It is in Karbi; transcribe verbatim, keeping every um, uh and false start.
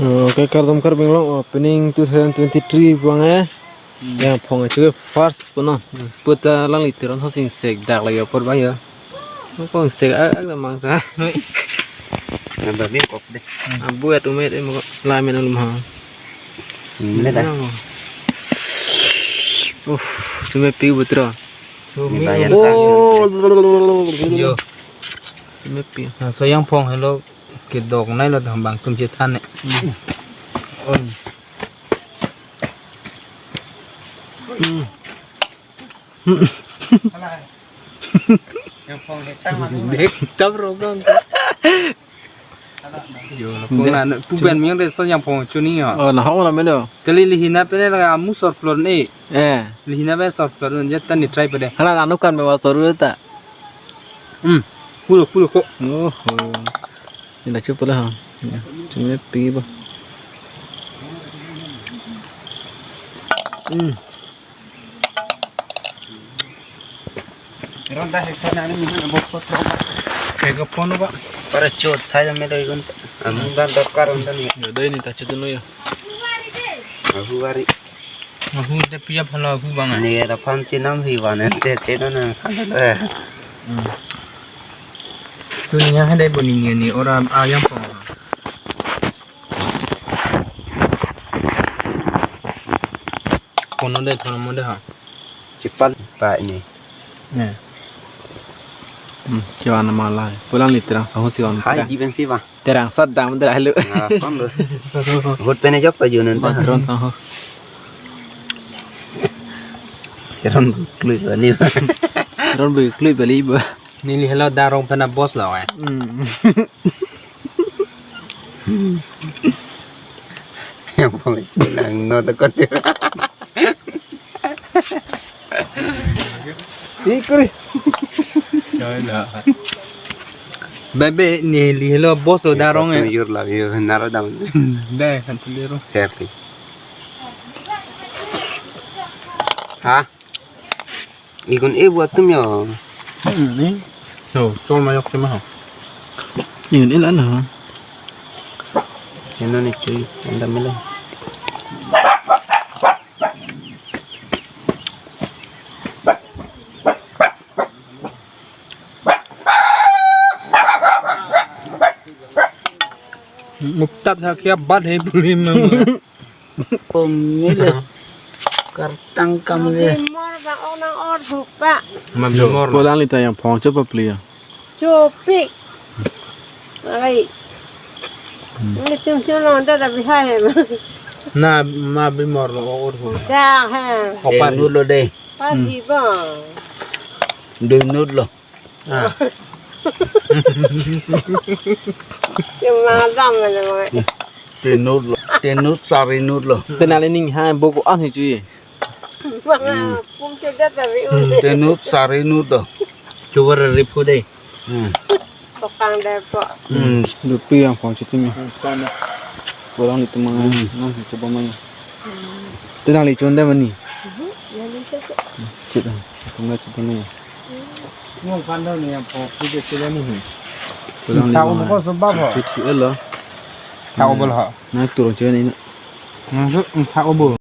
Okay, kardom Karbi Anglong opening two thousand twenty-three abang eh. Hmm. Jangphong achu first punon. Hmm. Puta alangli Teron Hosing sek dak lagi apor abang ya. Kong sek a, a, mang ta. Nambah bingkok deh. Hmm. Abu ya tumet em la men alum ha. Hmm, ini dah. Uh, tumet pi putra. Ini bayar. Oh. Yo. Tumet pi. Nah, so jangphong helo. Kedok nai lo tang bang tum chethan ne. Hmm. Hmm. Yang phong hetang mati. Dek tam rokong. Yo, la phong na, na, tu ben miang de so jangphong chuni yo. Oh, na hong na meno. Kali lihina pene la amu sor flor ne. Eh. Lihina pene sor flor ne, jat tani try pede. Hala nanu kan me wa sor ta. Hmm. Pulo, pulo ko. Oh, oh. Ini dah cukup lah. Ya, cuma pergi bah. Hmm. Ronda hektar nani mungkin abok kot ronda. Kayak ke phone, Pak. Para chot thai jam itu ikut. Amun dan dokar ronda ni. Ya, dah ini tak cukup ya. Aku hari. Ahu de pi aphan ahu abang ah. Ne ra phan chenam hi van ente chenon na. Eh. Hmm. Tu ni ya hade boni ni ni ora ayam pong. Kono de thono mo de ha. Chipan pa ini. Ne. Hmm, kiwa na malai. Pulang ni terang sahu si on. Hai, terang. Di pensi, Pak. Terang sat dam der alu. Ah, kon lo. Hut pene jok pa junan ta. Patron sang ho. Ron klui bali. Ron bui klui bali ba. Neli helo darong pena boss lo eh. Hmm. Yang pun nang no tekot. Ikuri. Choi la. Bebe neli helo boss lo darong eh. Yur la yur naro dam. Dai kan tu lero. Serti. Ha? Ikun e buat tum yo. Hmm, ni. Yo, chol mayok tema ha. Ikun e lan ha. Eno ni cuy, anda mele. Muktat ha kya bad hai puri mama. Pom ni le. Kartang kam le. Bimor ba onang or hupa. Ma bimor. Pulang lita yang phong coba pli ya. Chopik. Ai. Hmm. Ini tum tum lo nda da bihai he. Na ma bimor lo or hu. Da he. Opan dulu deh. Pagi bang. Denut lo. Ah. Yang madam mana mana. Tenut lo. Tenut sarinut lo. Tenali ning ha boko an hi cuy. Bang pum cedat tapi. Hmm. Tenut sarinut lo. Coba ripu deh. Hmm. Tokang deh kok. Hmm. Dupi yang phong cuti mi. Pulang itu mana? Hmm. Nah, coba mana? Tenali chonda mani. Mhm. Yang itu. Cita. Tunggal cita ni. Ngong kan dah ni yang pok tu dia sila ni. Pulang ni. Tahu mana? Kau sebab apa? Cuci elo. Tahu bel ha. Nah, turun cuci ni. Maksud tahu bel.